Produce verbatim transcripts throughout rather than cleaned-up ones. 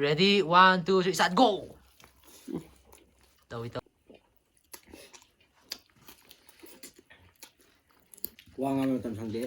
Ready, one, two, three, start, go! ꯇꯧꯏ, ꯇꯧꯏ꯫ ꯋꯥ ꯉꯥꯡꯕ ꯃꯇꯝ ꯁꯪꯗꯦ꯫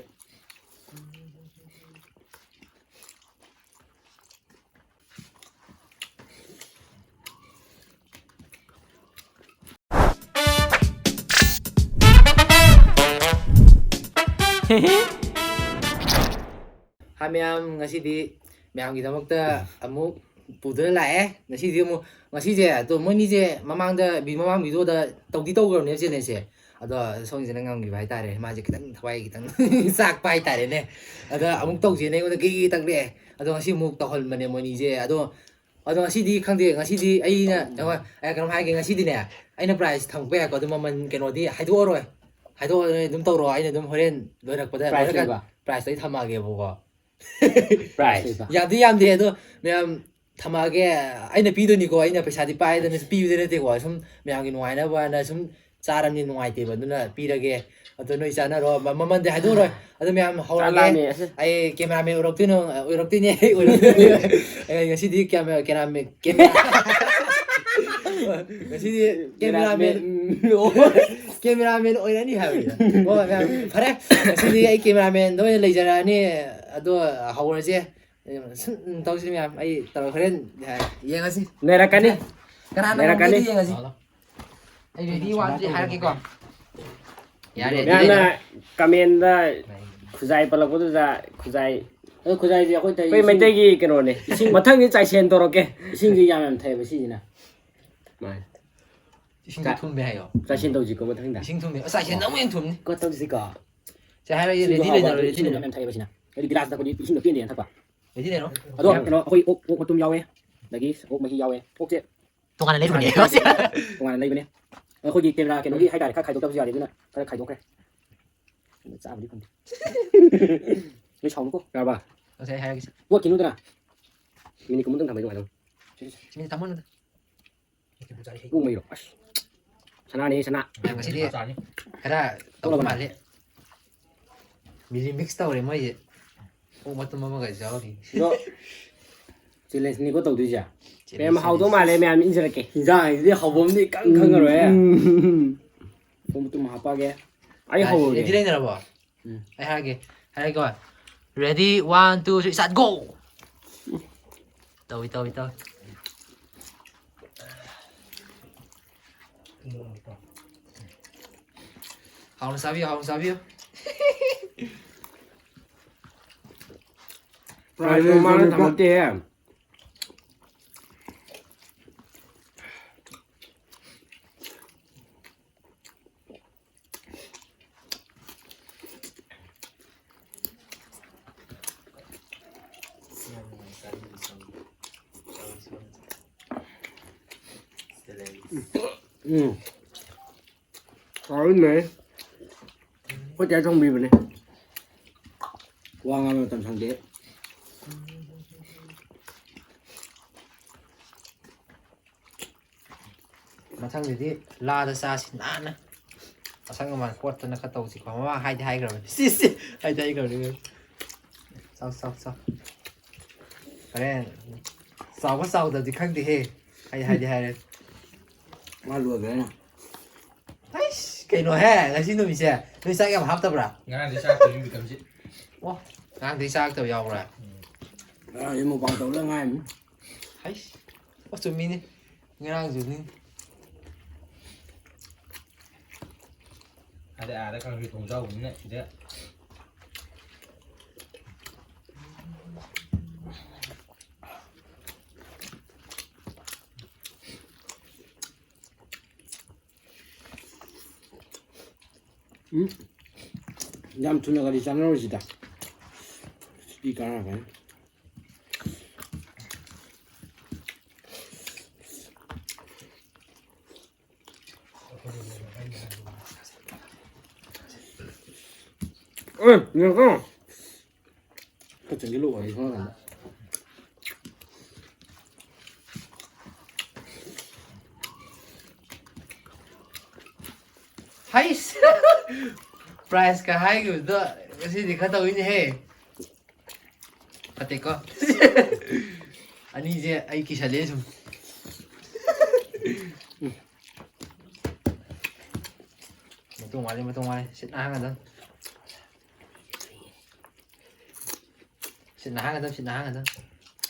ꯍꯥꯏ ꯃꯌꯥꯝ, ꯉꯁꯤꯗꯤ ꯃꯌꯥꯝꯒꯤꯗꯃꯛꯇ ꯑꯃꯨꯛ ꯄꯨꯗꯨꯅ ꯂꯥꯛꯑꯦ꯫ ꯉꯁꯤꯗꯤ ꯑꯃꯨꯛ, ꯉꯁꯤꯁꯦ ꯑꯗꯣ ꯃꯣꯏꯅꯤꯁꯦ ꯃꯃꯥꯡꯗ ꯚꯤ-, ꯃꯃꯥꯡ ꯚꯤꯗꯤꯑꯣꯗ ꯇꯧꯗꯤ ꯇꯧꯈ꯭ꯔꯕꯅꯦꯕ ꯆꯦꯂꯦꯟꯖꯁꯦ꯫ ꯑꯗꯣ ꯁꯣꯝꯒꯤꯁꯤꯅ ꯉꯝꯈꯤꯕ ꯍꯥꯏꯇꯥꯔꯦ꯫ ꯃꯥꯁꯦ ꯈꯤꯇꯪ ꯊꯋꯥꯏ ꯈꯤꯇꯪ ꯆꯥꯛꯄ ꯍꯥꯏꯇꯥꯔꯦꯅꯦ꯫ ꯑꯗ ꯑꯃꯨꯛ ꯇꯧꯁꯦꯅ ꯑꯩꯉꯣꯟꯗ ꯒꯤꯒꯤ ꯇꯛꯂꯛꯑꯦ꯫ ꯑꯗꯣ ꯉꯁꯤ ꯑꯃꯨꯛ ꯇꯧꯍꯟꯕꯅꯦ ꯃꯣꯏꯅꯤꯁꯦ꯫ ꯑꯗꯣ, ꯑꯗꯣ ꯉꯁꯤꯗꯤ ꯈꯪꯗꯦ, ꯉꯁꯤꯗꯤ ꯑꯩꯅ, ꯑꯩ ꯀꯩꯅꯣꯝ ꯍꯥꯏꯒꯦ, ꯉꯁꯤꯗꯤꯅꯦ ꯑꯩꯅ ꯄ꯭ꯔꯥꯏꯖ ꯊꯝꯃꯛꯄ ꯌꯥꯏꯀꯣ꯫ ꯑꯗꯣ ꯃꯃꯜ ꯀꯩꯅꯣꯗꯤ ꯍꯥꯏꯗꯣꯛꯑꯔꯣꯏ꯫ ꯍꯥꯏꯗꯣꯛꯑꯔꯣꯏ, ꯑꯗꯨꯝ ꯇꯧꯔꯣ꯫ ꯑꯩꯅ ꯑꯗꯨꯝ ꯍꯣꯔꯦꯟ ꯂꯣꯏꯔꯛꯄꯗ, ꯄ꯭ꯔꯥꯏꯖ ꯂꯣꯏꯔꯀꯥꯟ ꯂꯩꯕ? ꯄ꯭ꯔꯥꯏꯖꯇꯣ ꯑꯩ ꯊꯝꯃꯛꯑꯒꯦꯕꯀꯣ꯫ ꯄ꯭ꯔꯥꯏꯖ꯫ ꯌꯥꯝꯗꯤ ꯌꯥꯝꯗꯦ, ꯑꯗꯣ ꯃꯌꯥꯝ ꯊꯝꯃꯛꯑꯒꯦ꯫ ꯑꯩꯅ ꯄꯤꯗꯣꯏꯅꯤꯀꯣ, ꯑꯩꯅ ꯄꯩꯁꯥꯗꯤ ꯄꯥꯏꯗꯅ ꯄꯤꯕꯗꯤ ꯅꯠꯇꯦꯀꯣ, ꯁꯨꯝ ꯃꯌꯥꯝꯒꯤ ꯅꯨꯡꯉꯥꯏꯅꯕꯅ ꯁꯨꯝ ꯆꯥꯔꯝꯅꯤ, ꯅꯨꯡꯉꯥꯏꯇꯦꯕ, ꯑꯗꯨꯅ ꯄꯤꯔꯒꯦ꯫ ꯑꯗꯣ ꯅꯣꯏ ꯆꯥꯅꯔꯣ, ꯃ-, ꯃꯃꯜꯗꯤ ꯍꯥꯏꯗꯣꯛꯑꯔꯣꯏ꯫ ꯑꯗꯣ ꯃꯌꯥꯝ ꯍꯧꯔꯒꯦ꯫ ꯆꯥꯛꯂꯥꯝꯃꯦ ꯑꯁ꯫ ꯑꯩ ꯀꯦꯃꯦꯔꯥꯃꯦꯟ ꯎꯔꯛꯇꯣꯏꯅꯣ, ꯎꯔꯛꯇꯣꯏꯅꯦ, ꯑꯩ ꯎꯔꯛꯇꯣꯏꯅꯦ꯫ ꯑꯩ ꯉꯁꯤꯗꯤ ꯀꯦꯃꯦ-, ꯀꯦꯃꯦꯔꯥꯃꯦꯟ, ꯀꯦꯃꯦꯔꯥ-, ꯉꯁꯤꯗꯤ ꯀꯦꯃꯦꯔꯥꯃꯦꯟ꯫ ꯀꯦꯃꯦꯔꯥꯃꯦꯟ ꯑꯣꯏꯔꯅꯤ ꯍꯥꯏꯕꯅꯤꯗ꯫ ꯍꯣꯏ, ꯃꯌꯥꯝ, ꯐꯔꯦ꯫ ꯉꯁꯤꯗꯤ ꯑꯩ ꯀꯦꯃꯦꯔꯥꯃꯦꯟꯗ ꯑꯣꯏꯅ ꯂꯩꯖꯔꯛꯑꯅꯤ꯫ ꯑꯗꯣ ꯍꯧꯔꯁꯦ꯫ ꯁꯨꯝ ꯇꯧꯁꯤ ꯃꯌꯥꯝ꯫ ꯑꯩ ꯇꯧꯔ ꯍꯣꯔꯦꯟ ꯌꯦꯡꯉꯁꯤ꯫ ꯅꯩꯔꯛꯀꯅꯤ꯫ ꯀꯅꯥꯅ ꯅꯩꯔꯛꯀꯅꯤ꯫ ꯉꯝꯒꯦꯗꯤ ꯌꯦꯡꯉꯁꯤ꯫ ꯑꯩ ready one ꯗꯤ ꯍꯥꯏꯔꯛꯀꯦꯀꯣ꯫ ꯌꯥꯔꯦ, ready ꯃꯌꯥꯝꯅ ꯂꯩꯔꯦ꯫ ꯀꯃꯦꯟꯗ ꯈꯨꯖꯥꯏ ꯄꯜꯂꯛꯄꯗꯨꯗ ꯈꯨꯖꯥꯏ꯫ ꯑꯗꯣ ꯈꯨꯖꯥꯏꯁꯦ ꯑꯩꯈꯣꯏ ꯊꯛꯏ ꯑꯩꯈꯣꯏ ꯏꯁꯤꯡ, ꯃꯩꯇꯩꯒꯤ ꯀꯩꯅꯣꯅꯦ꯫ ꯏꯁꯤꯡ, ꯃꯊꯪꯗꯤ ꯆꯥꯏꯁꯦꯟ ꯇꯧꯔꯛꯀꯦ꯫ ꯏꯁꯤꯡꯁꯦ ꯌꯥꯝ ꯌꯥꯝ ꯊꯛꯑꯦꯕ ꯁꯤꯁꯤꯅ꯫ ꯃꯥꯅꯦ꯫ ꯏꯁꯤꯡꯗꯣ ꯆꯥ-, ꯊꯨꯝꯃꯦ ꯍꯥꯏꯌꯣ꯫ ꯆꯥꯏꯁꯦꯟ ꯇꯧꯁꯤꯀꯣ ꯃꯊꯪꯗ꯫ ꯏꯁꯤꯡ ꯊꯨꯝꯃꯦ꯫ ꯑꯁ, ꯆꯥꯏꯁꯦꯟꯗꯣ ꯑꯃꯨꯛ ꯍꯦꯟꯅ ꯊꯨꯝꯅꯤ꯫ ꯀꯣ ꯇꯧꯁꯤꯀꯣ꯫ ꯁꯦ, ꯍꯥꯏꯔꯒꯦ, ꯏꯁꯤꯡꯗꯣ ready ꯍꯥꯎꯕ, ꯂꯩꯅꯔꯣ, ready ꯏꯁꯤꯡꯗꯣ ꯂꯩꯅꯔꯣ꯫ ꯃꯌꯥꯝ ꯌꯥꯝ ꯊꯛꯑꯦꯕ ꯁꯤꯅ꯫ ꯍꯥꯏꯗꯤ ꯒꯤꯂꯥꯁꯇ ꯑꯩꯈꯣꯏꯗꯤ ꯏꯁꯤꯡꯗꯣ ꯄꯦꯟꯗꯦꯅ ꯊꯛꯄ꯫ Ready ꯂꯩꯔꯣ꯫ ꯑꯗꯣ ꯃꯌꯥꯝ꯫ ꯀꯩꯅꯣ ꯑꯩꯈꯣꯏ ꯑꯣꯛ, ꯑꯣꯛ ꯃꯇꯨꯝ ꯌꯥꯎꯋꯦ꯫ ꯑꯗꯒꯤ ꯑꯣꯛ ꯃꯍꯤ ꯌꯥꯎꯋꯦ꯫ ꯑꯣꯛꯁꯦ ꯇꯣꯉꯥꯟꯅ ꯂꯩꯕꯅꯦ꯫ ꯇꯣꯉꯥꯟꯅ ꯂꯩꯕꯅꯦ꯫ ꯑꯩꯈꯣꯏꯒꯤ ꯀꯦꯃꯦꯔꯥ ꯀꯩꯅꯣꯒꯤ ꯍꯥꯏꯇꯥꯔꯦ, ꯈꯔ ꯈꯥꯏꯗꯣꯛꯇꯕꯁꯨ ꯌꯥꯗꯦ, ꯑꯗꯨꯅ ꯈꯔ ꯈꯥꯏꯗꯣꯛꯈ꯭ꯔꯦ꯫ ꯑꯗꯨꯅ ꯆꯥꯕꯨꯗꯤ ꯐꯪꯗꯦ꯫ ꯅꯣꯏ ꯁꯥꯎꯅꯨꯀꯣ꯫ ꯌꯥꯔꯕ? ꯑꯁ, ꯑꯩ ꯍꯥꯏꯔꯒꯦꯁꯦ꯫ ꯄꯣꯠ ꯈꯤꯅꯨꯗꯅ꯫ ꯃꯤꯅꯤꯠ ꯀꯨꯟꯃꯨꯛꯇꯪ ꯊꯝꯕꯗꯤ ꯅꯨꯡꯉꯥꯏꯗꯧꯅꯤ꯫ ꯁꯤ, ꯁꯤ, ꯁꯤ, ꯃꯤꯅꯤꯠ ꯊꯝꯃꯣꯅꯨꯗ꯫ ꯑꯣꯛ ꯃꯍꯤꯔꯣ? ꯑꯁ꯫ ꯁꯅꯥꯅꯦ, ꯁꯅꯥ꯫ ꯌꯥꯝ ꯉꯁꯤꯗꯤ ꯈꯔ ꯇꯧꯕ ꯃꯥꯜꯂꯦ꯫ ꯃꯤꯂꯤ mix ꯇꯧꯔꯦ ꯃꯣꯏꯁꯦ꯫ ꯑꯣꯛ ꯃꯇꯨꯝ ꯑꯃꯒꯁꯨ ꯌꯥꯎꯔꯤ꯫ ꯑꯗꯣ Challenge ꯅꯤꯀꯣ ꯇꯧꯗꯣꯏꯁꯦ꯫ ꯃꯌꯥꯝ ꯍꯥꯎꯗꯧ ꯃꯥꯜꯂꯦ, ꯃꯌꯥꯝ ꯏꯟꯖꯔꯛꯀꯦ꯫ ꯍꯤꯟꯖꯥꯡꯁꯤꯗꯤ ꯍꯧꯕꯝꯗꯤ ꯏꯈꯪ ꯈꯪꯉꯔꯣꯏꯍꯦ꯫ ꯎꯝ꯫ ꯃꯇꯨꯝ ꯃꯇꯨꯝ ꯍꯥꯞꯄꯛꯑꯒꯦ꯫ ꯑꯩ ꯍꯧꯔꯒꯦ꯫ ꯔꯦꯗꯤ ꯂꯩꯅꯔꯕꯣ? ꯎꯝ꯫ ꯑꯩ ꯍꯥꯏꯔꯒꯦ꯫ ꯍꯥꯏꯔꯒꯦꯀꯣ꯫ Ready, one, two, three, start, go! ꯇꯧꯏ, ꯇꯧꯏ, ꯇꯧꯏ꯫ ꯍꯥꯎꯅ ꯆꯥꯕꯤꯌꯨ, ꯍꯥꯎꯅ ꯆꯥꯕꯤꯌꯨ꯫ Prize ꯃꯃꯥꯡꯗ ꯊꯝꯃꯛꯇꯦꯍꯦ꯫ ꯎꯝ꯫ ꯍꯥꯎꯏꯅꯦ꯫ ꯑꯩꯈꯣꯏ ꯆꯦ ꯊꯣꯡꯕꯤꯕꯅꯦ꯫ ꯋꯥ ꯉꯥꯡꯕ ꯃꯇꯝ ꯁꯪꯗꯦ꯫ ꯃꯊꯪꯗꯗꯤ ꯂꯥꯗ ꯆꯥꯁꯤ ꯅꯥꯟꯅ꯫ ꯑꯁꯪ ꯑꯃꯥꯟ ꯀꯣꯠꯇꯅ ꯈꯔ ꯇꯧꯁꯤꯀꯣ꯫ ꯃꯃꯥ ꯍꯥꯏꯗꯤ ꯍꯥꯏꯈ꯭ꯔꯕꯅꯤ꯫ ꯁꯤ, ꯁꯤ꯫ ꯍꯥꯏꯗꯤ ꯍꯥꯏꯈ꯭ꯔꯕꯅꯤ꯫ ꯆꯥꯎ, ꯆꯥꯎ, ꯆꯥꯎ꯫ ꯍꯣꯔꯦꯟ ꯆꯥꯎꯕ ꯆꯥꯎꯗꯕꯗꯤ ꯈꯪꯗꯦꯍꯦ꯫ ꯑꯩ ꯍꯥꯏꯗꯤ ꯍꯥꯏꯔꯦ꯫ ꯃꯥ ꯂꯣꯏꯈ꯭ꯔꯦꯅ꯫ ꯑꯩꯁ, ꯀꯩꯅꯣꯍꯦ, ꯉꯁꯤ ꯅꯨꯃꯤꯠꯁꯦ ꯅꯣꯏ ꯆꯥꯛ ꯌꯥꯝ ꯍꯥꯞꯇꯕ꯭ꯔꯥ? ꯉꯔꯥꯡꯗꯤ ꯆꯥꯔꯛꯇꯕꯅꯤ ꯕꯤꯀꯝꯁꯤ꯫ ꯑꯣ, ꯉꯔꯥꯡꯗꯩ ꯆꯥꯔꯛꯇꯕ ꯌꯥꯎꯕ꯭ꯔꯥ? ꯎꯝ꯫ ꯉꯔꯥꯡꯗꯤ ꯃꯨꯛꯕꯥꯡ ꯇꯧꯗ ꯉꯥꯏꯔꯤꯝꯅꯤ꯫ ꯍꯩꯁ꯫ ꯑꯣ, ꯆꯨꯝꯃꯤꯅꯦ꯫ ꯉꯔꯥꯡꯁꯨꯅꯤ꯫ ꯑꯗ ꯑꯥꯗ ꯀꯥꯡꯁꯣꯏ ꯊꯣꯡ ꯆꯥꯎꯕꯅꯤꯅ ꯁꯤꯗ꯫ ꯎꯝ? ꯌꯥꯝ ꯊꯨꯅꯒꯗꯤ ꯆꯥꯟꯅꯔꯣꯏꯁꯤꯗ꯫ ꯁꯤꯗꯤ ꯀꯥꯟꯅꯔꯛꯀꯅꯤ꯫ ꯑꯦ, ꯌꯦꯡꯉꯣ꯫ ꯈꯔ ꯆꯪꯁꯤꯜꯂꯛꯑꯣ, ꯑꯩ ꯁꯣꯝ ꯅꯥꯀꯟꯗ꯫ ꯍꯩꯁ! Prize ꯀ ꯍꯥꯏꯈꯤꯕꯗꯣ ꯉꯁꯤꯗꯤ ꯈꯔ ꯇꯧꯏꯅꯦꯍꯦ꯫ ꯐꯠꯇꯦꯀꯣ? ꯑꯅꯤꯁꯦ ꯑꯩ ꯀꯤꯁꯜꯂꯛꯑꯦ ꯁꯨꯝ꯫ ꯃꯇꯨꯡ ꯋꯥꯠꯂꯤ, ꯃꯇꯨꯡ ꯋꯥꯠꯂꯤ꯫ ꯁꯤꯠ ꯅꯥꯍꯟꯒꯗꯝ꯫ ꯁꯤꯠ ꯅꯥꯍꯟꯒꯗꯝ, ꯁꯤꯠ ꯅꯥꯍꯟꯒꯗꯝ꯫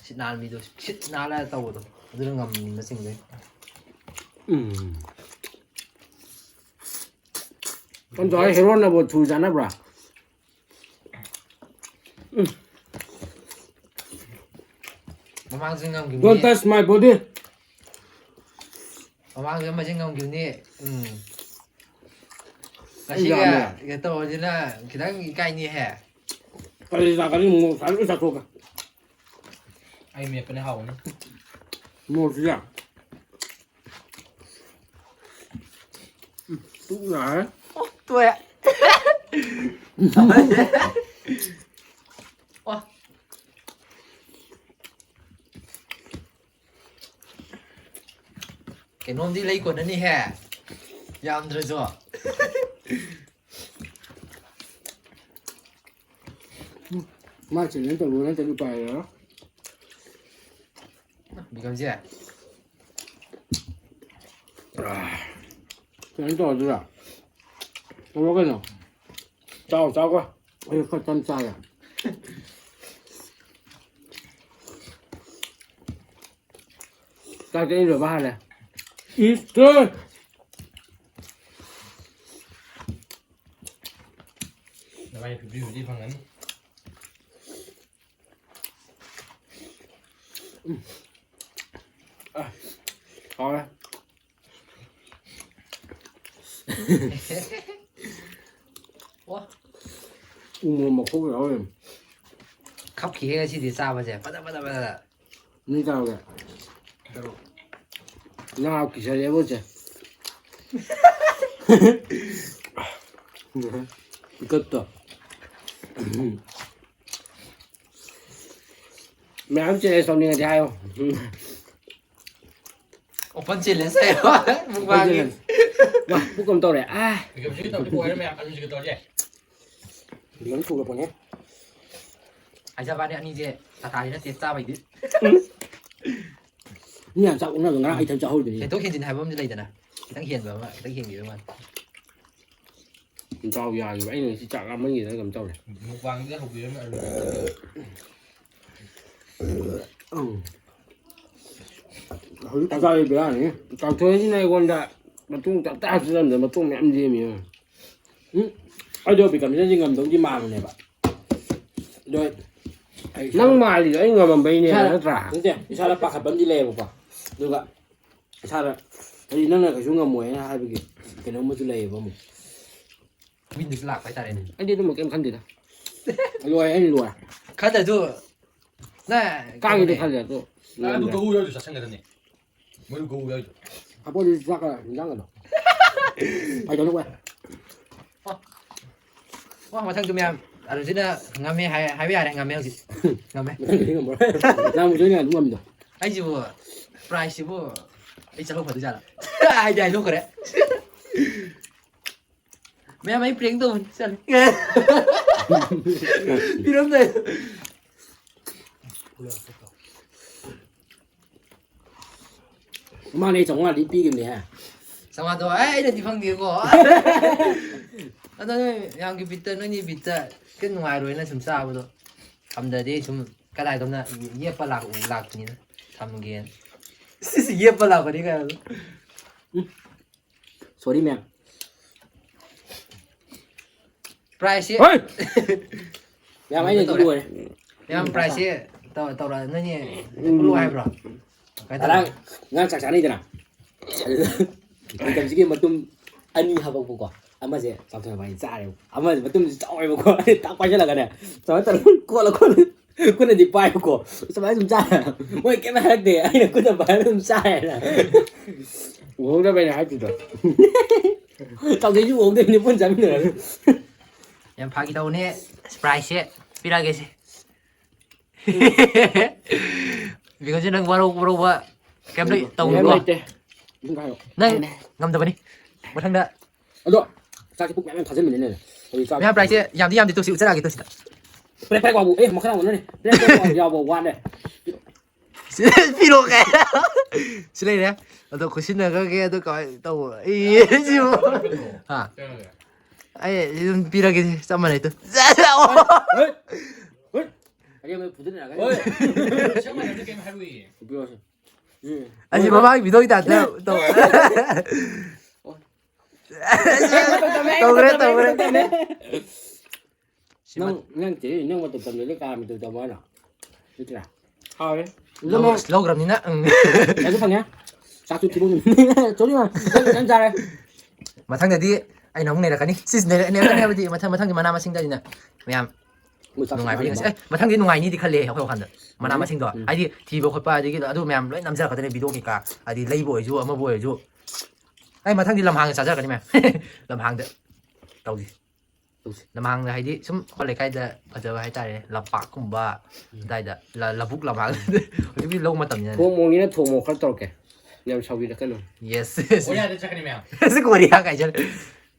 ꯁꯤꯠ ꯅꯥꯍꯟꯕꯤꯗꯣ, ꯁꯤꯠ ꯅꯥꯜꯂ ꯇꯧꯕꯗꯣ, ꯑꯗꯨꯅ ꯉꯝꯕ ꯆꯤꯡꯗꯣꯏꯅꯤ꯫ ꯎꯝ꯫ ꯀꯝꯗꯧꯔꯦ, ꯍꯦꯔꯣꯅꯕꯨ ꯊꯨ ꯆꯥꯅꯕ꯭ꯔꯥ? ꯎꯝ꯫ ꯃꯃꯥꯡꯁꯨ ꯉꯝꯈꯤꯕꯅꯤ꯫ Don't touch my body. ꯃꯃꯥꯡꯁꯨ ꯑꯃꯁꯨ ꯉꯝꯈꯤꯕꯅꯤ꯫ ꯎꯝ꯫ ꯉꯁꯤꯒ ꯌꯥꯝꯃꯦ꯫ ꯀꯩꯅꯣ ꯇꯧꯕꯁꯤꯅ ꯈꯤꯇꯪ ꯏꯀꯥꯏꯅꯤꯍꯦ꯫ ꯀꯔꯤ ꯆꯥꯒꯅꯤ? ꯃꯣꯔꯣꯛ ꯁꯥꯕ ꯂꯣꯏ ꯆꯥꯊꯣꯛꯀꯦ꯫ ꯑꯩ ꯃꯦꯠꯄꯅꯦ, ꯍꯥꯎꯕꯅꯤ꯫ ꯃꯣꯔꯣꯛꯁꯤꯒ꯫ ꯎꯝ, ꯄꯨꯛ ꯌꯥꯔꯦ꯫ ꯑꯣ, ꯇꯣꯛꯑꯦ꯫ ꯑꯣ꯫ ꯀꯩꯅꯣꯝꯗꯤ ꯂꯩ ꯀꯣꯟꯅꯅꯤꯍꯦ, ꯌꯥꯝꯗ꯭ꯔꯁꯨ꯫ ꯃꯥ challenge ꯇꯧꯔꯨꯕ ꯅꯠꯇ꯭ꯔꯗꯤ ꯎꯄꯥꯏ ꯂꯩꯔꯔꯣꯏ꯫ ꯕꯤꯀꯝꯁꯦ꯫ Challenge ꯇꯧꯔꯗꯣꯏꯔꯥ? ꯇꯧꯔꯣ ꯀꯩꯅꯣ꯫ ꯆꯥꯎ, ꯆꯥꯎ ꯀꯣ꯫ ꯑꯩ ꯈꯔ ꯇꯞꯅ ꯆꯥꯒꯦ꯫ ꯆꯥꯛ ꯆꯥꯅꯤꯡꯗ꯭ꯔꯕ ꯍꯥꯟꯅ? ꯏꯁ! ꯅꯕꯥꯅꯤ fifty fifty ꯐꯪꯒꯅꯤ꯫ ꯎꯝ꯫ ꯑ, ꯍꯥꯎꯔꯦ꯫ ꯋꯥ꯫ ꯎ ꯃꯣꯔꯣꯛ ꯃꯀꯨꯞ ꯌꯥꯎꯔꯤ꯫ ꯈꯞꯈꯤꯍꯦ ꯉꯁꯤꯗꯤ ꯆꯥꯕꯁꯦ꯫ ꯐꯖ, ꯐꯖ, ꯐꯖ꯫ ꯃꯤ ꯀꯌꯥꯒꯤ? ꯇꯔꯨꯛ꯫ ꯅꯥ ꯀꯤꯁꯜꯂꯛꯑꯦꯕꯣ, ꯆꯦ꯫ ꯄꯤꯀꯞꯇꯣ꯫ ꯃꯌꯥꯝ challenge ꯇꯧꯅꯤꯡꯉꯗꯤ ꯍꯥꯏꯌꯣ꯫ Open challenge ꯍꯥꯏꯌꯣ꯫ Open mukbangꯒꯤ꯫ Challenge꯫ ꯋꯥ, ꯄꯨꯛ ꯀꯩꯅꯣꯝ ꯇꯧꯔꯦ꯫ ꯑꯥ꯫ ꯄꯤꯀꯞꯁꯤꯒꯤ ꯇꯧꯔꯗꯤ ꯑꯣꯏꯔꯦ ꯃꯌꯥꯝ, ꯑꯂꯨꯁꯤꯒ ꯇꯧꯔꯗꯤ꯫ ꯂꯣꯏ ꯊꯣꯛꯂꯛꯄꯅꯦ꯫ ꯍꯥꯏꯖꯕ ꯋꯥꯅꯤ, ꯑꯅꯤꯁꯦ ꯇꯥꯇꯥꯗꯤ ꯅꯠꯇꯦ, ꯆꯥꯕꯩꯗꯤ꯫ ꯎꯝ꯫ ꯃꯤ ꯌꯥꯝ ꯆꯥꯛ ꯑꯣꯛꯅꯕꯗꯣ ꯉꯔꯥꯡ ꯑꯩ ꯏꯊꯟ ꯆꯥꯍꯧꯔꯤꯗꯨꯅꯤ꯫ ꯍꯦꯟꯗꯣꯛ ꯍꯦꯟꯖꯤꯟ ꯍꯥꯏꯕ ꯑꯃꯗꯤ ꯂꯩꯗꯅ, ꯈꯤꯇꯪ ꯍꯦꯟꯕ ꯑꯃ, ꯈꯤꯇꯪ ꯍꯦꯟꯕꯤꯕ ꯃꯥꯜꯂꯦ꯫ ꯗꯥꯎ ꯌꯥꯈꯤꯕ ꯑꯩꯅ ꯉꯁꯤ ꯆꯥꯛ ꯂꯥꯝꯃꯟꯈꯤꯗꯅ ꯀꯩꯅꯣ ꯇꯧꯔꯦ꯫ ꯃꯨꯛꯕꯥꯡꯁꯤꯗ ꯍꯧꯕꯤꯔꯝꯃꯦ ꯑꯂꯨ꯫ ꯎꯝ꯫ ꯍꯧꯖꯤꯛ ꯇꯥꯛꯇꯥꯛꯏ ꯕꯦꯔꯥꯅꯤ꯫ ꯀꯥꯡꯊꯣꯏꯁꯤꯅ ꯑꯩꯉꯣꯟꯗ ꯃꯇꯨꯡ ꯇꯞꯇꯥ ꯍꯥꯞꯆꯤꯜꯂꯝꯗ ꯃꯇꯨꯡ ꯃꯌꯥꯝ ꯂꯦꯝꯃꯤ꯫ ꯎꯝ꯫ ꯑꯩꯗꯣ ꯕꯤꯀꯝꯁꯤꯅꯗꯤ ꯉꯝꯗꯧꯗꯤ ꯃꯥꯟꯕꯅꯦꯕ꯫ ꯑꯗꯣ ꯅꯪ ꯃꯥꯜꯂꯤꯗꯣ ꯑꯩ ꯉꯝꯃꯝꯕꯩꯅꯦ ꯏꯁꯥꯗ ꯅꯠꯇ꯭ꯔꯥ? ꯅꯠꯇꯦ, ꯏꯁꯥꯗ ꯄꯥꯈꯠꯄ ꯑꯃꯗꯤ ꯂꯩꯌꯦꯕꯀꯣ꯫ ꯑꯗꯨꯒ ꯏꯁꯥꯗ ꯍꯥꯏꯗꯤ ꯅꯪꯅ ꯀꯩꯁꯨ ꯉꯝꯃꯣꯏ ꯍꯥꯏꯅ ꯍꯥꯏꯕꯒꯤ ꯀꯩꯅꯣꯝꯃꯁꯨ ꯂꯩꯌꯦꯕ ꯑꯃꯨꯛ꯫ ꯃꯤꯠꯅꯁꯨ ꯂꯥꯛꯄ ꯍꯥꯏꯇꯥꯔꯦꯅꯦ꯫ ꯑꯩꯗꯤ ꯑꯗꯨꯝꯕ ꯀꯩꯝ ꯈꯟꯗꯦꯗ꯫ ꯂꯣꯏꯔꯦ, ꯑꯩꯅ ꯂꯣꯏꯔꯦ꯫ ꯈꯟꯗ꯭ꯔꯁꯨ ꯅ ꯀꯥꯡꯒꯤꯗꯤ ꯈꯜꯂꯦ ꯑꯗꯣ꯫ ꯑꯗꯨ ꯒꯧ ꯌꯥꯎꯔꯁꯨ ꯆꯥꯁꯟꯒꯗꯕꯅꯤ꯫ ꯃꯣꯏ ꯒꯧ ꯌꯥꯎꯔꯁꯨ꯫ ꯍꯥꯄꯣꯗꯤ ꯆꯥꯛꯀ ꯏꯟꯖꯥꯡꯒꯗꯣ꯫ ꯐꯥꯏꯗꯧꯅ ꯋꯥꯏ꯫ ꯋꯥ ꯃꯊꯪꯁꯨ ꯃꯌꯥꯝ ꯑꯗꯨꯁꯤꯅ ꯉꯝꯃꯦ ꯍꯥꯏ-, ꯍꯥꯏꯕ ꯌꯥꯔꯦ, ꯉꯝꯃꯦ ꯍꯧꯖꯤꯛ꯫ ꯉꯝꯃꯦ꯫ ꯃꯊꯪꯗꯤ ꯉꯝꯃꯔꯣꯏ꯫ ꯅꯪ ꯍꯧꯖꯤꯛ ꯑꯣꯏꯅ ꯑꯗꯨꯝ ꯉꯝꯃꯤꯗꯣ꯫ ꯑꯩꯁꯤꯕꯨ ꯄ꯭ꯔꯥꯏꯖꯁꯤꯕꯨ ꯑꯩ ꯆꯠꯍꯧ ꯐꯗꯣꯏꯖꯥꯠꯂ? ꯍꯥꯏꯗꯤ ꯍꯥꯏꯗꯣꯛꯈ꯭ꯔꯦ꯫ ꯃꯌꯥꯝ ꯑꯩ ꯄ꯭ꯔꯦꯡ ꯇꯧꯕꯅꯤ ꯆꯠꯂꯦ꯫ ꯄꯤꯔꯝꯗꯥꯏ꯫ ꯃꯥꯅꯦ, ꯆꯥꯝꯃꯉꯥꯗꯤ ꯄꯤꯈꯤꯕꯅꯦꯍꯦ꯫ ꯆꯥꯝꯃꯉꯥꯗꯣ ꯑꯩ ꯑꯩꯅꯗꯤ ꯐꯪꯗꯦꯀꯣ꯫ ꯑꯗꯣ ꯅꯣꯏ ꯃꯌꯥꯝꯒꯤ ꯕꯤꯠꯇ, ꯅꯣꯏꯅꯤ ꯕꯤꯠꯇ ꯈꯤꯇꯪ ꯅꯨꯡꯉꯥꯏꯔꯣꯏꯅ ꯁꯨꯝ ꯆꯥꯕꯗꯣ ꯊꯝꯗ꯭ꯔꯗꯤ ꯁꯨꯝ ꯀꯗꯥꯏꯗꯧꯅ ꯌꯦꯞꯄ ꯂꯥꯛ-, ꯂꯥꯛꯄꯅꯤꯅ ꯊꯝꯒꯦꯅ꯫ ꯁꯤꯁꯤ ꯌꯦꯞꯄ ꯂꯥꯛꯄꯅꯤ ꯀꯥꯏꯅ꯫ ꯁꯣꯔꯤ ꯃꯦꯝ꯫ ꯄ꯭ꯔꯥꯏꯖꯁꯤ ꯍꯣꯏ! ꯃꯌꯥꯝ ꯑꯩꯅꯗꯤ ꯂꯣꯏꯔꯦ꯫ ꯃꯌꯥꯝ ꯄ꯭ꯔꯥꯏꯖꯁꯤ ꯇꯧ-, ꯇꯧꯔ ꯅꯣꯏꯅꯤ ꯄꯨꯜꯂꯨ ꯍꯥꯏꯕ꯭ꯔꯣ? ꯀꯃꯥꯏꯅ ꯉꯔꯥꯡ ꯇꯧꯕ? ꯉꯔꯥꯡ ꯆꯥꯛ ꯆꯥꯅꯩꯗꯅ꯫ ꯑꯗꯨꯗ ꯃꯇꯝꯁꯤꯒꯤ ꯃꯇꯨꯝ ꯑꯅꯤ ꯍꯥꯄꯛꯄꯀꯣ꯫ ꯑꯃꯁꯦ ꯆꯥꯎꯊꯣꯏ ꯃꯕꯥꯅꯤ ꯆꯥꯔꯦꯕ꯫ ꯑꯃꯁꯦ ꯃꯇꯨꯝꯁꯦ ꯆꯥꯎꯋꯦꯕꯀꯣ꯫ ꯇꯥꯛ ꯄꯥꯏꯁꯜꯂꯒꯅꯦ꯫ ꯁꯨꯃꯥꯏꯅ ꯇꯧꯔꯒ ꯀꯣꯠꯂ ꯀꯣꯠꯂ ꯈꯨꯠꯅꯗꯤ ꯄꯥꯏꯕꯀꯣ꯫ ꯁꯨꯃꯥꯏꯅ ꯁꯨꯝ ꯆꯥꯔꯦ꯫ ꯃꯣꯏ ꯀꯩꯝ ꯍꯥꯏꯔꯛꯇꯦ꯫ ꯑꯩꯅ ꯈꯨꯠꯅ ꯄꯥꯏꯔꯒ ꯑꯗꯨꯝ ꯆꯥꯔꯦꯅ꯫ ꯎꯍꯧꯗꯕꯩꯅꯦ ꯍꯥꯏꯗ꯭ꯔꯤꯗꯣ꯫ ꯆꯥꯎꯊꯣꯏꯁꯨ ꯎꯍꯧꯗꯕꯅꯤ ꯄꯨꯟꯅ ꯆꯥꯃꯤꯟꯅꯔꯒ꯫ ꯌꯥꯝ ꯐꯥꯒꯤ ꯇꯧꯕꯅꯦ꯫ ꯄ꯭ꯔꯥꯏꯖꯁꯦ ꯄꯤꯔꯛꯑꯒꯦ ꯁꯦ꯫ ꯕꯤꯀꯝꯁꯦ ꯅꯪ ꯋꯥꯔꯧ-, ꯋꯥꯔꯧꯕ ꯀꯩꯝ ꯂꯩ-, ꯀꯩꯝ ꯇꯧꯅꯨꯀꯣ꯫ ꯂꯩꯇꯦ꯫ ꯑꯗꯨꯝ ꯍꯥꯏꯌꯣ꯫ ꯅꯪ ꯉꯝꯗꯕꯅꯤ꯫ ꯃꯊꯪꯗ ꯑꯗꯣ ꯆꯥꯛꯁꯦ ꯄꯨꯛ ꯃꯌꯥꯝ ꯃꯌꯥꯝ ꯊꯥꯖꯤꯟꯕꯅꯤꯅꯦ꯫ ꯍꯧꯖꯤꯛ ꯆꯥꯛ ꯃꯌꯥꯝ ꯄ꯭ꯔꯥꯏꯖꯁꯦ ꯌꯥꯝꯗꯤ ꯌꯥꯝꯗꯤ ꯇꯣꯛꯁꯤ, ꯎꯠꯆꯔꯛꯑꯒꯦ ꯇꯣꯛꯁꯤꯗ꯫ ꯄ꯭ꯔꯦꯛ ꯄ꯭ꯔꯦꯛ ꯂꯥꯎꯕ, ꯑꯦ, ꯃꯈꯥ ꯂꯥꯎꯕ ꯅꯠꯇꯦ꯫ ꯄ꯭ꯔꯦꯛ ꯄ꯭ꯔꯦꯛ ꯂꯥꯎꯕ ꯌꯥꯎꯕ ꯋꯥꯠꯂꯦ꯫ ꯄꯤꯔꯛꯑꯣ ꯀꯥꯏ꯫ ꯁꯤ ꯂꯩꯔꯦ꯫ ꯑꯗꯣ ꯈꯨꯠꯁꯤꯟꯅꯈ꯭ꯔꯒꯦ꯫ ꯑꯗꯣ ꯀꯃꯥꯏꯅ ꯇꯧꯕ? ꯑꯩ ꯁꯤꯕꯨ꯫ ꯍꯥ? ꯑꯩ ꯑꯗꯨꯝ ꯄꯤꯔꯒꯦ꯫ ꯆꯞ ꯃꯥꯟꯅꯩ ꯇꯨ꯫ ꯑꯔꯦꯝꯕꯗ ꯐꯨꯗꯠꯅꯔꯒ ꯍꯣꯏ꯫ ꯆꯞ ꯃꯥꯟꯅꯕꯗꯤ ꯀꯩꯝ ꯍꯥꯏꯔꯨꯏꯌꯦ꯫ ꯐꯨꯕꯤꯔꯣꯁꯦ꯫ ꯎꯝ꯫ ꯑꯁꯤ ꯃꯃꯥꯡꯒꯤ ꯚꯤꯗꯤꯑꯣꯒꯤ ꯇꯥꯏꯞꯇ ꯇꯧ꯫ ꯇꯧꯈ꯭ꯔꯦ, ꯇꯧꯈ꯭ꯔꯦ꯫ ꯅꯪ ꯅꯪ ꯆꯦ ꯅꯪ ꯃꯇꯧ ꯇꯝꯗ꯭ꯔꯗꯤ ꯀꯥ ꯃꯇꯧ ꯇꯝꯃꯣ ꯍꯥꯏꯅꯣ? ꯅꯠꯇ꯭ꯔꯥ? ꯍꯥꯎꯔꯦ꯫ ꯂꯧ-, ꯑꯁ, ꯂꯧꯈ꯭ꯔꯕꯅꯤꯅ꯫ ꯎꯝ꯫ ꯄꯩꯁꯥꯁꯨ ꯐꯪꯉꯦ꯫ ꯆꯥꯛꯁꯨ ꯊꯤꯕꯣꯡ ꯆꯣꯔꯤ ꯃꯥ ꯆꯥꯛ ꯌꯥꯝ ꯆꯥꯔꯦ꯫ ꯃꯊꯪꯗꯗꯤ ꯑꯩꯅ ꯑꯃꯨꯛ ꯅꯩꯔꯛꯀꯅꯤ꯫ ꯁꯤꯁ ꯅꯩꯔꯛ-, ꯅꯩꯔꯛꯀꯅꯤ ꯍꯥꯏꯕꯗꯤ ꯃꯊꯪ, ꯃꯊꯪꯒꯤ ꯃꯅꯥ ꯃꯁꯤꯡꯗꯅꯤꯅ ꯃꯌꯥꯝ꯫ ꯃꯣꯏ ꯆꯥꯛ ꯅꯨꯡꯉꯥꯏꯕꯅꯤ ꯉꯁꯤ꯫ ꯆꯥꯅꯤꯡꯉꯦ꯫ ꯑꯦ, ꯃꯊꯪꯗꯤ ꯅꯨꯡꯉꯥꯏꯅꯤꯗꯤ ꯈꯜꯂꯦ ꯑꯩꯈꯣꯏ ꯋꯥꯈꯜꯗ꯫ ꯃꯅꯥ ꯎꯝ꯫ ꯃꯁꯤꯡꯗꯣ ꯎꯝ꯫ ꯍꯥꯏꯗꯤ ꯊꯤꯕ ꯈꯣꯠꯄ ꯑꯗꯒꯤ ꯑꯗꯨ ꯃꯌꯥꯝ ꯂꯣꯏ ꯅꯝꯖꯔꯛꯀꯗꯣꯏꯅꯦ ꯚꯤꯗꯤꯑꯣ ꯀꯩꯀꯥ꯫ ꯍꯥꯏꯗꯤ ꯂꯩꯕ ꯑꯣꯏꯔꯁꯨ ꯑꯃꯕꯨ ꯑꯣꯏꯔꯁꯨ꯫ ꯑꯩ ꯃꯊꯪꯗꯤ ꯂꯝꯍꯥꯡꯗ ꯆꯥꯖꯔꯛꯀꯅꯤ ꯃꯌꯥꯝ꯫ ꯂꯝꯍꯥꯡꯗ ꯇꯧꯁꯤ꯫ ꯇꯧꯁꯤ꯫ ꯂꯝꯍꯥꯡꯗ ꯍꯥꯏꯗꯤ ꯁꯨꯝ ꯑꯩꯈꯣꯏ ꯂꯩꯀꯥꯏꯗ ꯐꯖꯕ ꯍꯥꯏꯇꯥꯔꯦ, ꯂꯝꯄꯥꯛꯀꯨꯝꯕ ꯑꯗꯨꯋꯥꯏꯗ꯫ ꯂ-, ꯂꯧꯕꯨꯛ ꯂꯝꯍꯥꯡ꯫ ꯍꯧꯖꯤꯛꯇꯤ ꯂꯧ ꯃꯇꯝꯅꯤꯅ꯫ ꯊꯣꯡ ꯃꯣꯡꯒꯤꯅ ꯊꯣꯡ ꯃꯣꯡ ꯈꯔ ꯇꯧꯔꯛꯀꯦ꯫ ꯌꯥꯝ ꯁꯥꯎꯕꯤꯔꯛꯀꯅꯨ꯫ Yes, yes. ꯀꯣꯔꯤꯌꯥꯗ ꯆꯠꯀꯅꯤ ꯃꯌꯥꯝ꯫ ꯑꯁꯤ ꯀꯣꯔꯤꯌꯥ ꯀꯥꯏꯖꯜ꯫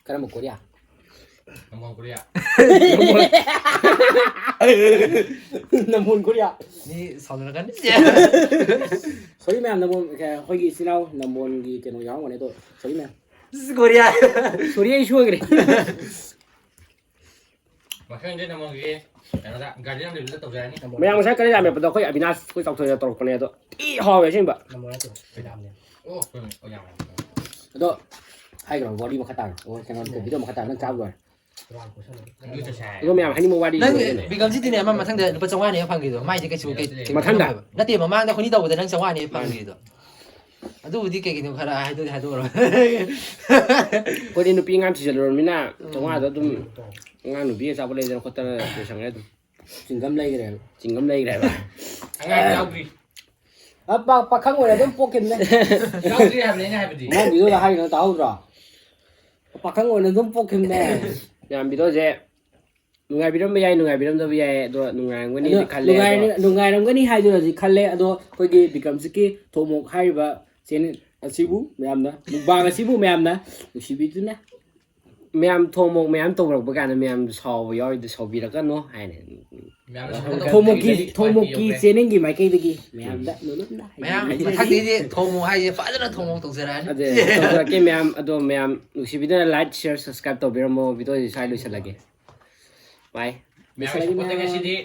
ꯀꯔꯝꯕ ꯀꯣꯔꯤꯌꯥ? ꯅꯝꯕꯣꯜ ꯀꯣꯔꯤꯌꯥ꯫ ꯅꯝꯕꯣꯜ ꯀꯣꯔꯤꯌꯥ꯫ ꯃꯤ ꯁꯥꯎꯅꯔꯛꯀꯅꯤ꯫ ꯁꯣꯔꯤ ꯃꯌꯥꯝ, ꯅꯝꯕꯣꯜ ꯑꯩꯈꯣꯏꯒꯤ ꯏꯆꯤꯜ ꯏꯅꯥꯎ ꯅꯝꯕꯣꯜꯒꯤ ꯀꯩꯅꯣ ꯌꯥꯎꯔꯝꯒꯅꯤ ꯑꯗꯣ ꯁꯣꯔꯤ ꯃꯌꯥꯝ꯫ ꯑꯁꯤ ꯀꯣꯔꯤꯌꯥ꯫ ꯁꯣꯔꯤ ꯑꯩ ꯁꯣꯏꯈ꯭ꯔꯦ꯫ ꯃꯊꯪꯗꯤ ꯅꯝꯕꯣꯜꯒꯤ ꯀꯩꯅꯣꯗ ꯒꯥꯔꯗꯦꯟ ꯂꯩꯕꯗ ꯇꯧꯖꯔꯅꯤ꯫ ꯃꯌꯥꯝ ꯉꯁꯥꯏ ꯀꯔꯤ ꯌꯥꯝꯃꯦꯄꯗꯣ ꯑꯩꯈꯣꯏ ꯑꯕꯤꯅꯥꯁ ꯑꯩꯈꯣꯏ ꯆꯥꯎꯊꯣꯏꯅ ꯇꯧꯔꯛꯄꯅꯦ ꯑꯗꯣ ꯊꯤ ꯍꯥꯎꯋꯦ ꯑꯁꯦꯡꯕ꯫ ꯑꯣ ꯑꯩꯈꯣꯏ ꯑꯣ ꯌꯥꯝꯃꯦ꯫ ꯑꯗꯣ ꯍꯥꯏꯈ꯭ꯔꯣ ꯋꯥꯔꯤ ꯃꯈꯥ ꯇꯥꯔꯣ꯫ ꯑꯣ ꯀꯩꯅꯣ ꯚꯤꯗꯤꯑꯣ ꯃꯈꯥ ꯇꯥꯔꯣ ꯅꯪ ꯆꯥꯕ ꯂꯣꯏꯔꯦ꯫ ꯑꯗꯨ ꯆꯠꯁꯦ ꯍꯥꯏ꯫ ꯑꯗꯣ ꯃꯌꯥꯝ ꯍꯥꯏꯅꯤꯡꯕ ꯋꯥꯔꯤ ꯅꯪ ꯂꯣꯏꯔꯦꯅꯦ꯫ ꯕꯤꯀꯝꯖꯤꯠꯇꯤꯅꯦ ꯑꯃ ꯃꯊꯪꯗ ꯂꯨꯄꯥ ꯆꯥꯝꯃꯉꯥꯅꯦꯕ ꯐꯪꯈꯤꯗꯣ꯫ ꯃꯥꯏꯗꯤ ꯀꯩꯁꯨ ꯀꯩ-, ꯀꯩ-, ꯃꯊꯪꯗ? ꯅꯠꯇꯦ, ꯃꯃꯥꯡꯗ ꯑꯩꯈꯣꯏꯅꯤ ꯇꯧꯕꯗ ꯅꯪ ꯆꯥꯝꯃꯉꯥꯅꯦꯕ ꯐꯪꯈꯤꯗꯣ꯫ ꯑꯗꯨꯕꯨꯗꯤ ꯀꯩꯒꯤꯅꯣ ꯈꯔ ꯍꯥꯏꯗꯣꯛ-, ꯍꯥꯏꯗꯣꯛꯑꯔꯣꯏ꯫ ꯑꯩꯈꯣꯏꯗꯤ ꯅꯨꯄꯤ ꯑꯉꯥꯡ ꯊꯤꯖꯤꯜꯂꯨꯔꯃꯤꯅ ꯆꯥꯝꯃꯉꯥꯗꯣ ꯑꯗꯨꯝ ꯑꯉꯥꯡ ꯅꯨꯄꯤ ꯑꯆꯥꯄꯣꯠ ꯂꯩꯗꯅ ꯈꯣꯠꯇꯅ ꯂꯣꯏꯁꯟꯈ꯭ꯔꯦ ꯑꯗꯨꯝ꯫ ꯆꯤꯡꯒꯝ ꯂꯩꯈ꯭ꯔꯦꯕ꯫ ꯆꯤꯡꯒꯝ ꯂꯩꯈ꯭ꯔꯦꯕ꯫ ꯑꯉꯥꯡ ꯌꯥꯎꯗ꯭ꯔꯤ꯫ ꯑ, ꯄꯥ-, ꯄꯥꯈꯪ ꯑꯣꯏꯅ ꯑꯗꯨꯝ ꯄꯣꯛꯈꯤꯕꯅꯦ꯫ ꯌꯥꯎꯗ꯭ꯔꯤ ꯍꯥꯏꯕꯅꯦ ꯑꯩꯅ ꯍꯥꯏꯕꯗꯤ꯫ ꯅꯪ ꯚꯤꯗꯤꯑꯣꯗ ꯍꯥꯏꯔꯤꯅꯣ ꯇꯥꯍꯧꯗ꯭ꯔꯣ? ꯄꯥꯈꯪ ꯑꯣꯏꯅ ꯑꯗꯨꯝ ꯄꯣꯛꯈꯤꯕꯅꯦ꯫ ꯃꯌꯥꯝ ꯚꯤꯗꯤꯑꯣꯁꯦ ꯅꯨꯡꯉꯥꯏꯕꯤꯔꯝꯕ ꯌꯥꯏ, ꯅꯨꯡꯉꯥꯏꯕꯤꯔꯝꯗꯕ ꯌꯥꯏ, ꯑꯗꯣ ꯅꯨꯡꯉꯥꯏꯔꯝꯒꯅꯤꯗꯤ ꯑꯗꯣ ꯈꯜꯂꯦ, ꯅꯨꯡꯉꯥꯏꯔ-, ꯑꯗꯣ ꯅꯨꯡꯉꯥꯏꯔꯝꯒꯅꯤ ꯍꯥꯏꯗꯨꯅꯗꯤ ꯈꯜꯂꯦ꯫ ꯑꯗꯣ ꯑꯩꯈꯣꯏꯒꯤ ꯕꯤꯀ꯭ꯔꯝꯖꯤꯠꯀꯤ ꯊꯣꯡ ꯃꯣꯛ ꯍꯥꯏꯔꯤꯕ ꯆꯦꯅꯦꯜ ꯑꯁꯤꯕꯨ ꯃꯌꯥꯝꯅ, ꯃꯨꯛꯕꯥꯡ ꯑꯁꯤꯕꯨ ꯃꯌꯥꯝꯅ ꯅꯨꯡꯁꯤꯕꯤꯗꯨꯅ ꯃꯌꯥꯝ ꯊꯣꯡ ꯃꯣꯛ ꯃꯌꯥꯝ ꯇꯧꯔꯛꯄ ꯀꯥꯟꯗ ꯃꯌꯥꯝ ꯁꯥꯎꯕ ꯌꯥꯎꯔꯤꯗꯣ ꯁꯥꯎꯕꯤꯔꯛꯀꯅꯣ ꯍꯥꯏꯅ ꯊꯣꯃꯣꯀꯤ ꯊꯣꯃꯣꯀꯤ ꯆꯦꯅꯦꯜꯒꯤ ꯃꯥꯏꯀꯩꯗꯒꯤ ꯃꯌꯥꯝꯗ ꯂꯣꯏꯅꯃꯛ ꯃꯌꯥꯝ ꯃꯊꯪꯗꯩꯗꯤ ꯊꯣꯡꯉꯨ ꯍꯥꯏꯁꯦ ꯐꯖꯅ ꯊꯣꯡꯉꯨ ꯇꯧꯖꯔꯛꯑꯅꯤ꯫ ꯑꯗꯨ ꯇꯧꯖꯔꯛꯀꯦ ꯃꯌꯥꯝ꯫ ꯑꯗꯣ ꯃꯌꯥꯝ ꯅꯨꯡꯁꯤꯕꯤꯗꯅ like, share, subscribe ꯇꯧꯕꯤꯔꯝꯃꯣ꯫ ꯚꯤꯗꯤꯑꯣꯁꯤ ꯁ꯭ꯋꯥꯏ ꯂꯣꯏꯁꯤꯜꯂꯒꯦ꯫ ꯕꯥꯏ꯫ ꯃꯌꯥꯝ ꯉꯁꯤꯗꯤ